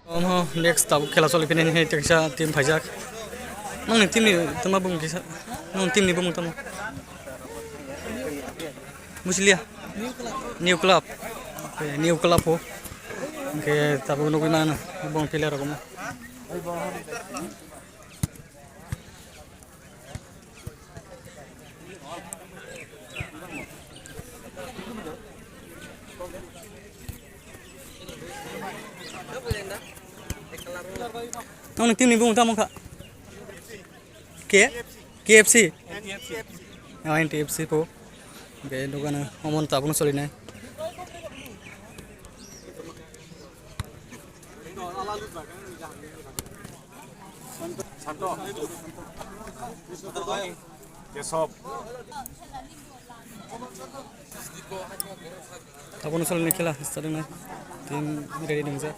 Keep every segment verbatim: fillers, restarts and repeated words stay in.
Omo next tabuk khela choli phini hai teksa team phaijak. Nongni team ni tama bung kisa. Nong team ni bung tamo. Busilia. New club. Okay, new club ho. Oke, tabuk nugui mana bung player rok mo. Nongni team ni bung tamo kha? Ke? K F C? Oh, N T F C po. Oke, dogano omon tabuk solinai. Tabuk solinai khela starting nai. Team ready dong jak.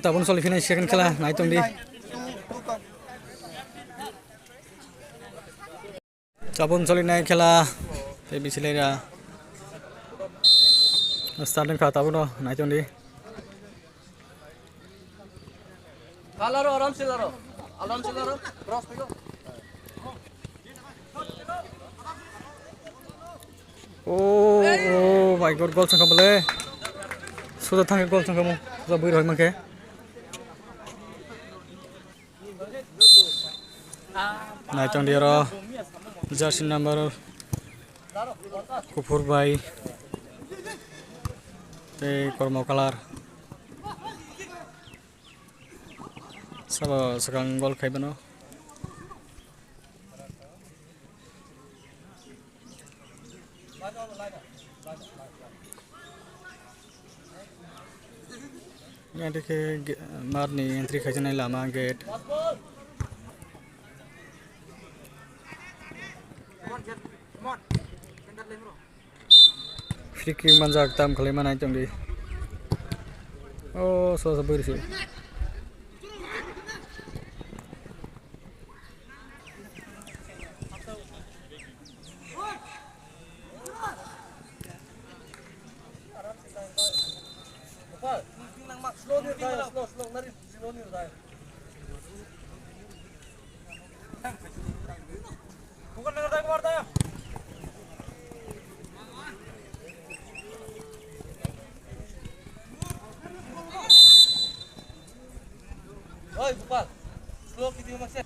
Tabuk soli phini second khela nai tongdi. Tabuk solinai khela tei bisilai ra starting kha tabuk no nai tongdi. Laro, aram se laro. Aram se laro. Cross phaio. Oh, oh my God, gol sangkha bole. Suda thangkhe gol sangkha mo. Suda bui roi mankhe. Naitong di oro jersey number kuphur bai tei kormo colour. Sabo swkang gol khai bano. Yang dikhe ge-, marni entry khaijaknai lama gate. Free kick manjak tam khlai manai tongdi. Oh, so so bwrwi se. Oi, Gopal, slow video makse.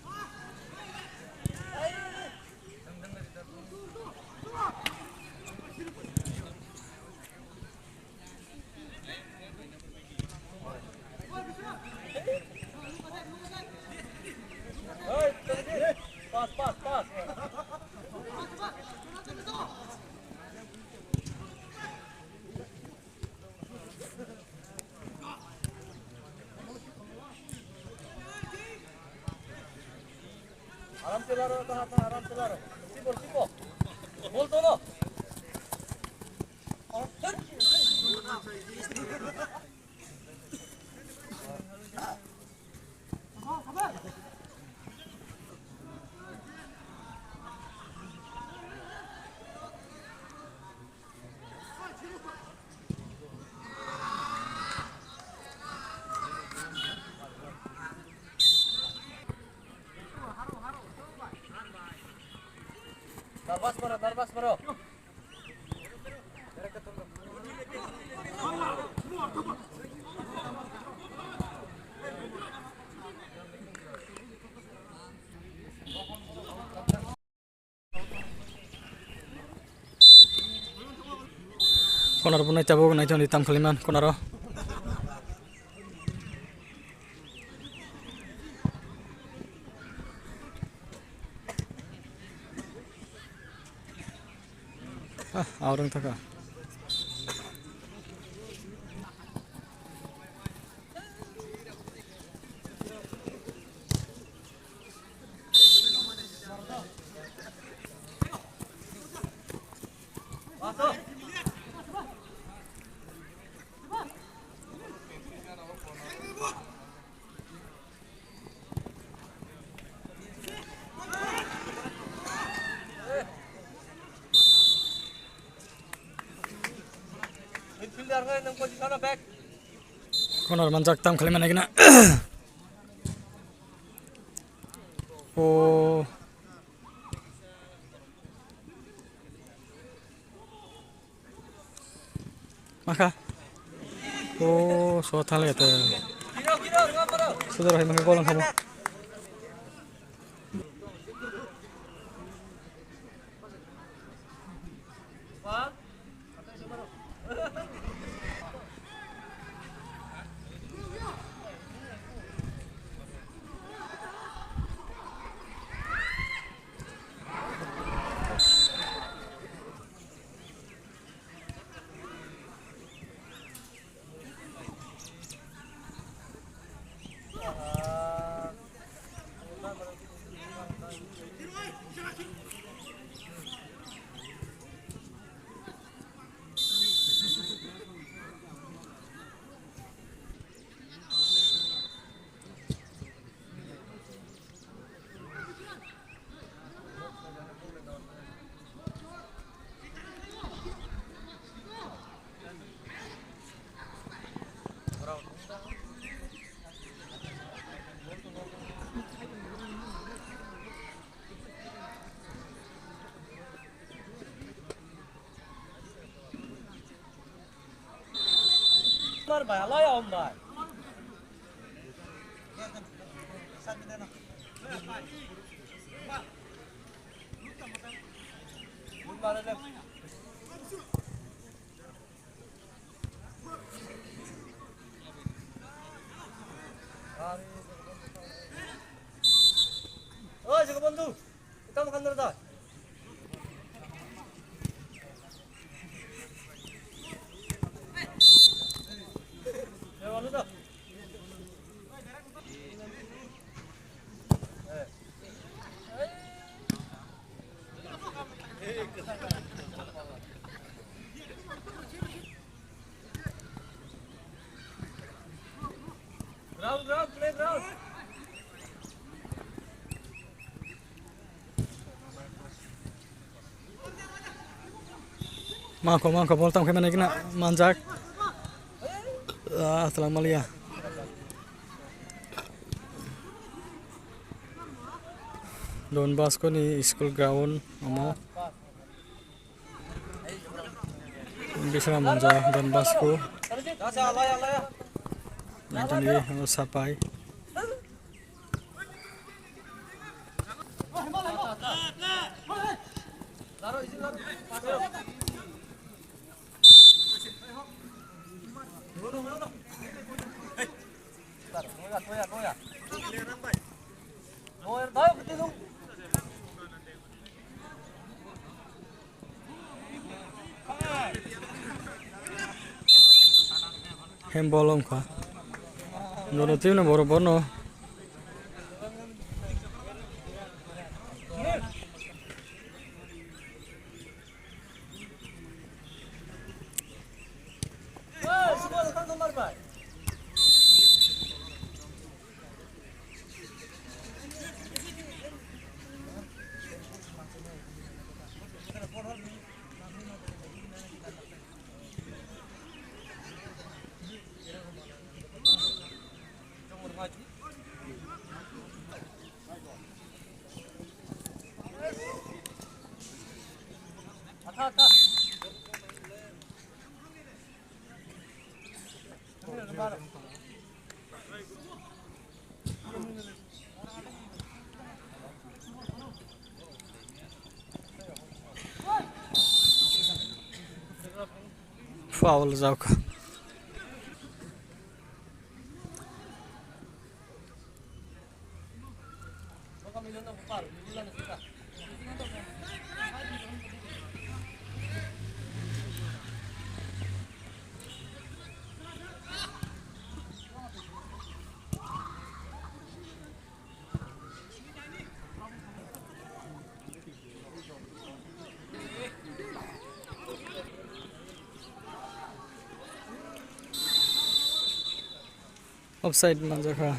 Aram se laro, taha, taha, aram se laro. Sipo, sipo. Bol to no. Nervous moro, nervous moro. Corner bo nai tabuk, nai tong di tam khaliman corner o. Ah, aurang taka. Corner manjak tam khali manai gina. O. Maka. O, so thale te. Sudar hai maka golang khamo. Mar bai, alai om bai. Oi, Jagabandhu, kita makan dulu dah. Ya, malu dah. Ground, ground, play ground. Mangkho, mangkho, bol tang khe manai gina manjak. Ah, salam maliya. Don Bosco ni school ground omo. Bisra manja Don Bosco. Nangtani o sapai. Hem bolong kha. Nono twi no boro bono. Foul jok. Offside manjakha.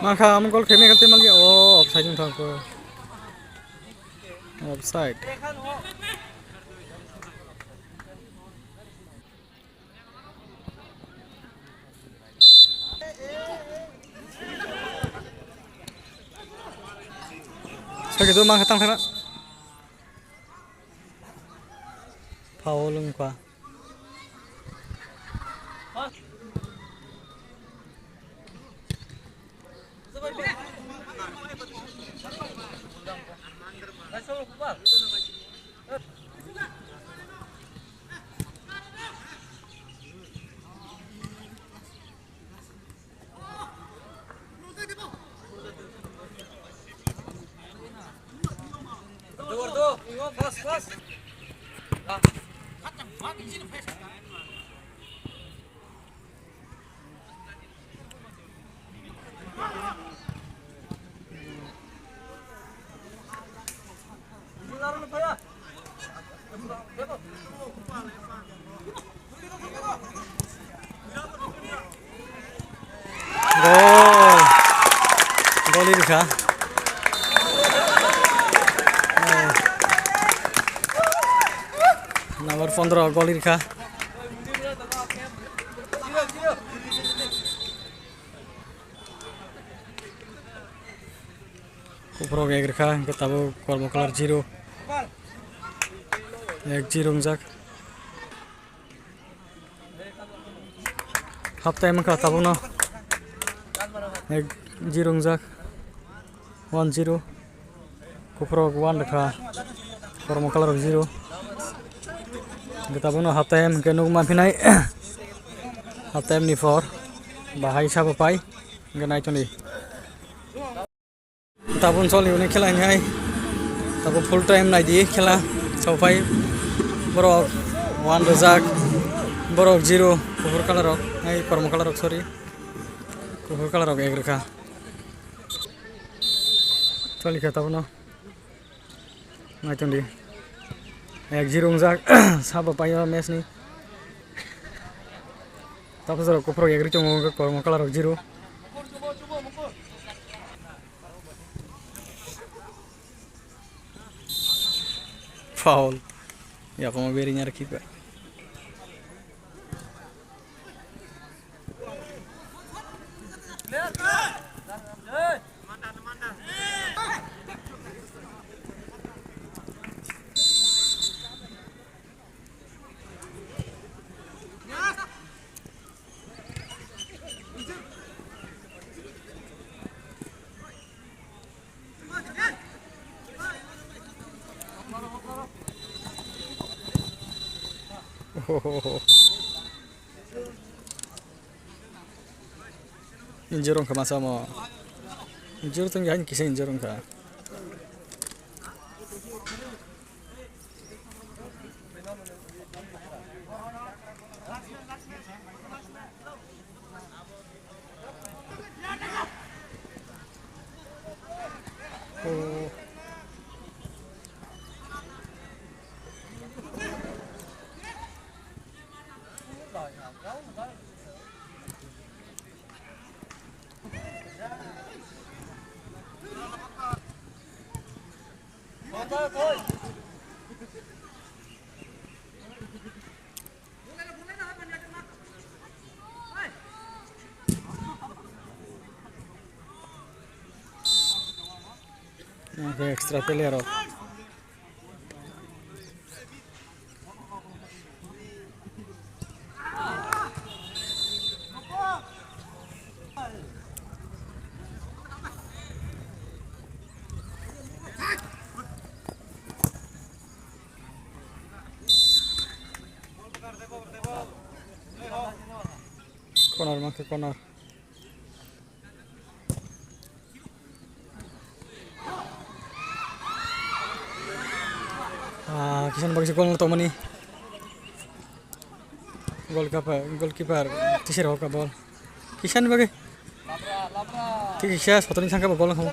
Mangkha, amung gol khemya kate mangya. Oh, offside wng thangkho. Offside. Sakhe do mangkha tang thangna. Foul wngkha. Gol. Gol rikha. Number pondro gol rikha. Kuphurok ek rikha, hwnkhe tabuk kormo colour zero. Ek zero wngjak. Half time wngkha tabukno. Ek zero wngjak. One zero. Kuphurok one rikha. Kormo colour rok zero. Hwnkhe tabukno half time hwnkhe nukma phinai. Half time ni por. Bahai sabo pai. Hwnkhe naitoni. Tabuk choli hwnwi khela hinwi hai. Tabuk full time naidi khela. Sophai. Borok one rwjak. Borok zero. Kuphur colour rok. Hai kormo colour rok, sorry. Kuphur colour rok ek rwkha. Choli kha tabukno. Naitongdi. Ek zero wngjak. Sabo paio match ni. Tabuk jora kuphur ek rwi tongo, kormo colour rok zero. Foul. Yaphangma beri nyar kipa. Injure wngkha masa omo. Injure tongya haino kisa injure wngkha. Oke, extra player rok. Corner, mankhe corner. Ah, Kishan bagwi se goal tongmani. Goalkeeper, goalkeeper tisir hoka ball. Kishan bagwi. Tisa sotoni sangka ba goal khamo.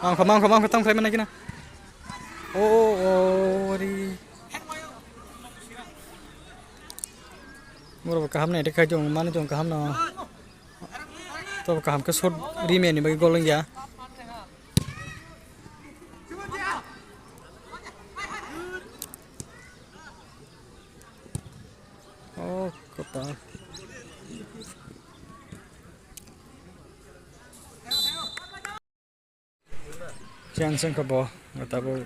Mangkha, mangkha, mangkha, tang khlai mani kina. O, o, o, ri. Borok kaham nai, tei khai tong mani tong kaham no. To kaham khe shot ri mani bagwi goal wngya. O kwtal. Chance wngkha bo, tabuk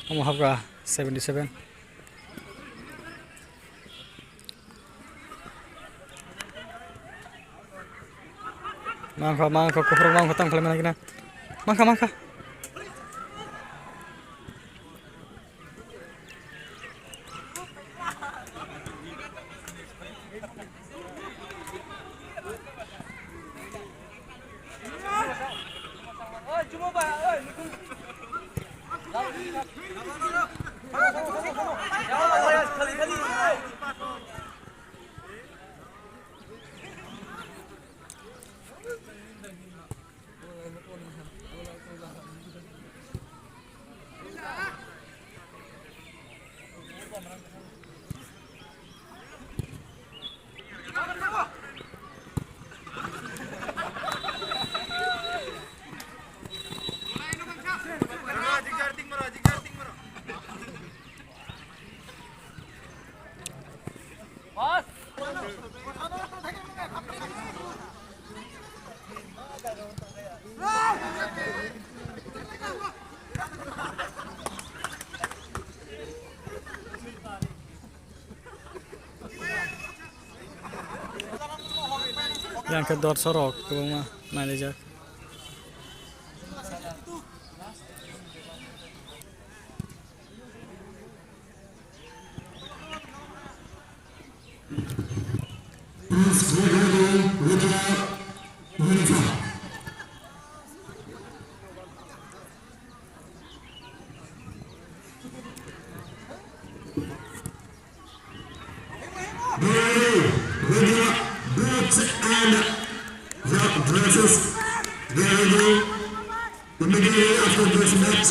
omo hapkha seventy seven. Mangkha, mangkha, kuphur mangkha, tang khlai mani kina. Mangkha, mangkha. Yang khe dorso rok kwbangma nailaijak. Boots and the dresses. They will do immediately after this match.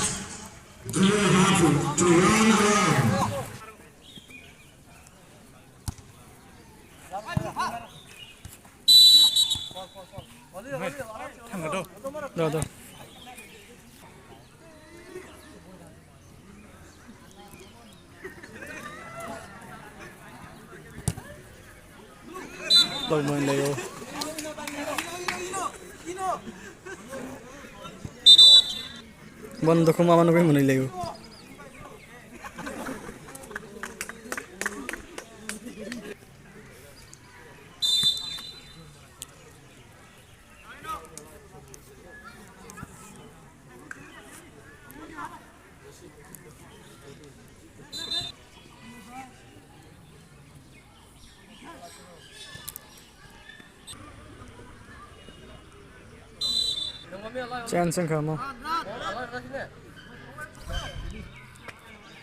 They will have to run around. Bon, dukhu mama nugui mwnwi laiyo. Chance wngkha mo.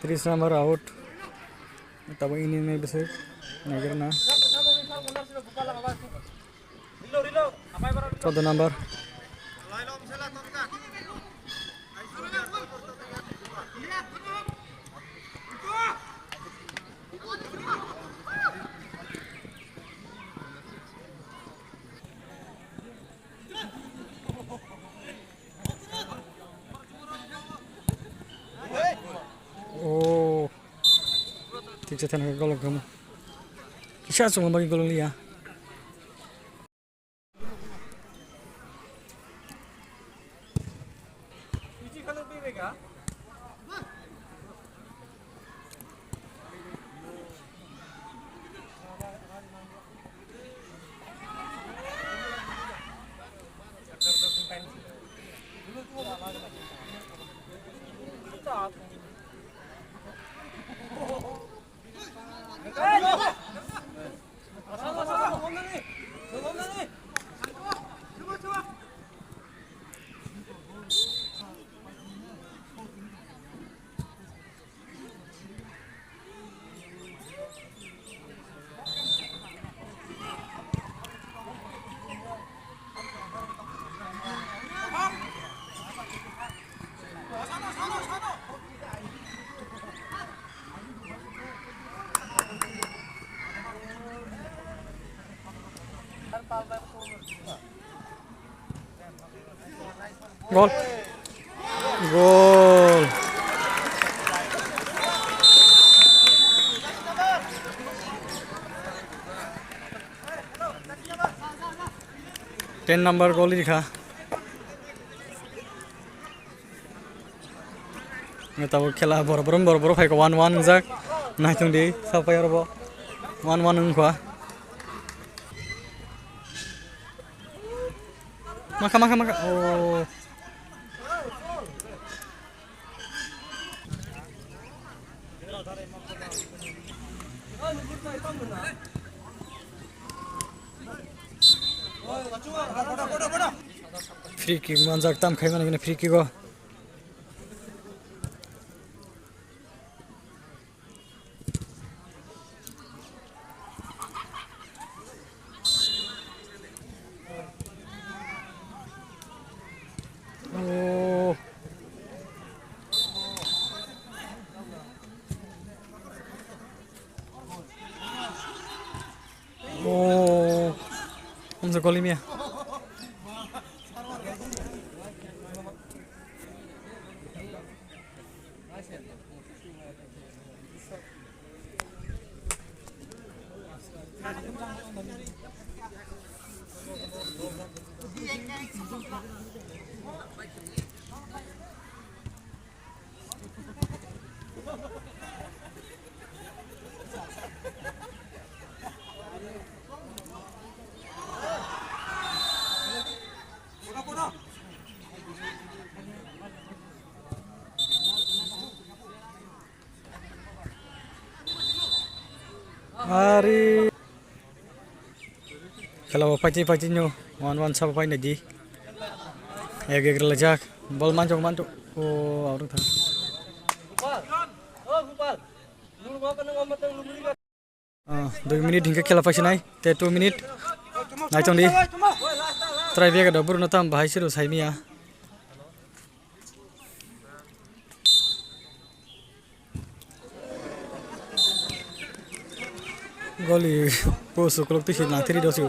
Tris number out. Tabo ini nai bwswk naigrana. Chaudo number. Oh. Thik se thani golok gamo. Kisa chungo bagi golok liya. Gol. Gol. Ten number gol rikha. Tabuk khela borok borok borok borok phaikha one one wngjak. Naithung di sapai oro bo one one wngkha. Makha makha makha. Oh. Free kick manjak tam khai mani free kick o. Oh. Oh. Hamsa goli mia. Ari. Khela bo paiti paiti no one one sabo paina di. Ek ek rwlaijak. Bol manjok manjok. O, aurung thang. Ah, dui minute hinkhe khela paisinai. Te two minute. Naitong di. Try bega da buru no tam bahai siru saimia. Goli post ukulok tisi nangthiri dosi.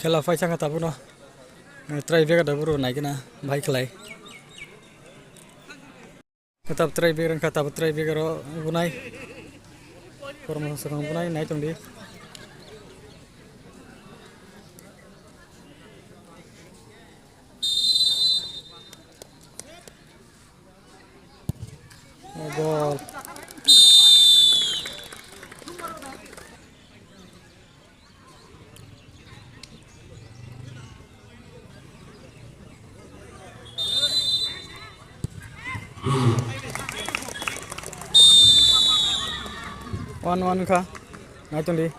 Khela paisa kha tabukno. Try bega da boro naikhe na bahai khlai. Tabuk try big rwngkha, tabuk try big aro bunai. Kormo sakang bunai, nai tongdi. Goal. One one kha. Nai tongdi.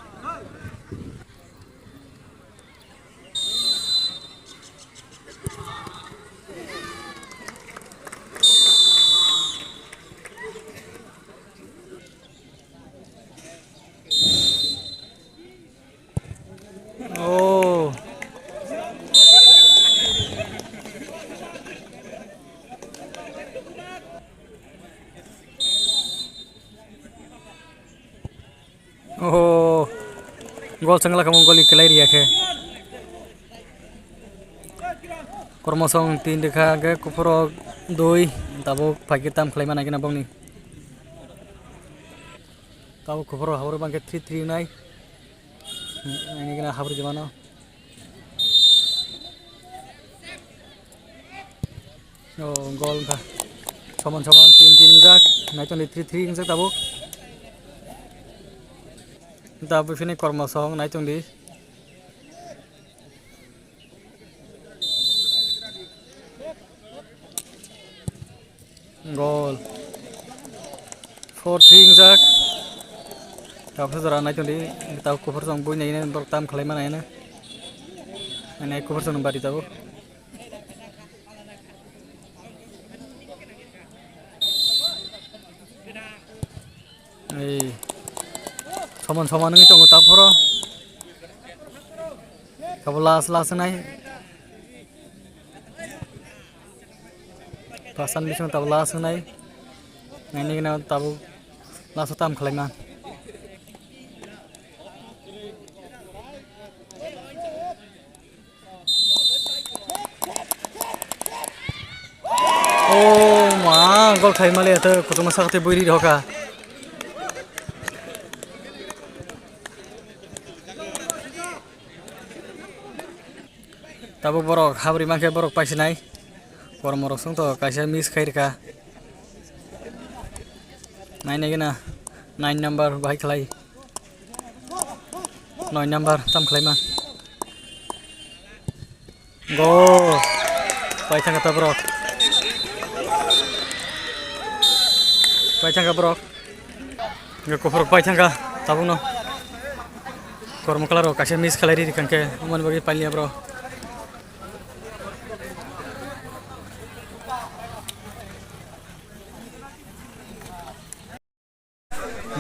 Oh. Oh. Gol sengla kamu gol ikelai riya khe. Kormosong tin dekha ge kuphuro dui tabuk phaikhe tam khlai mana kena bongni. Tabuk kuphuro habur bangkhe three three nai. Ini kena habur jemano. Oh, gol wngkha. Soman soman tin tin wngjak. Nai tongdi three three wngjak tabuk. Tabuk phini Kormosong nai tongdi. Gol. Four three wngjak. Tabuk jora nai tongdi. Tabuk kuphur song bui nai borok tam khlai mana ene. Ene kuphur song bari tabuk. Ei. Soman soman wngwi tongo ta phoro. Tabuk last last wngnai. Pasan bising tabuk last wngnai. Naini gana tabuk last o tam khlaima. Oh ma, gol khai mali ata kuchuma sakte buiri roka. Tabuk borok habri mankhe borok paisinai. Borok morok song to kaisa miss khai rika. Nai nai gana nine number bahai khlai. Noi number tam khlaima. Go. Pai thangka ta borok. Pai thangka borok. Go kuphur pai thangka tabukno. Kormo kala rok kaisa miss khlai ri kangke umani bagwi pailiya bro.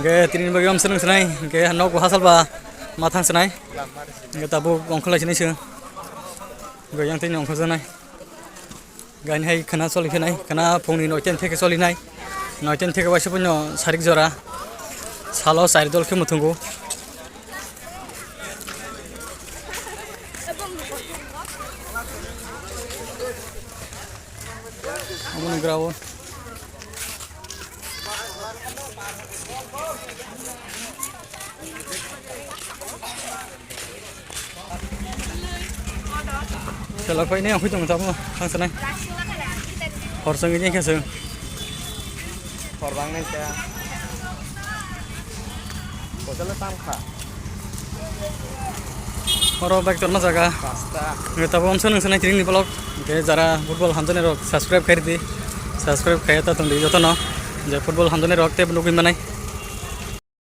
Hingke tini bagwi amswrwng swnai, hingke nok bo hachal ba ma thang swnai. Hingke tabuk ongkhorlai sini se. Hingke yang tini ongkhor swnai. Gani hai khana choli phinai, khana phungni noiten theke cholinai. Noiten theke waisa puno sarik jora. Salo chari dol khe muthungo. Omono ground. Sela koi ne, hoi tong tamo, thang sanai. Hor song ini khe song. Hor bang nai sa. Botol tam kha. Oro bike torna jaga. Pasta. Nge tabo onse nung sanai tini ni vlog. Nge jara football hamjani rok subscribe khairi di. Subscribe khaiya ta tong di joto no. Je football hamjani rok te nugui manai.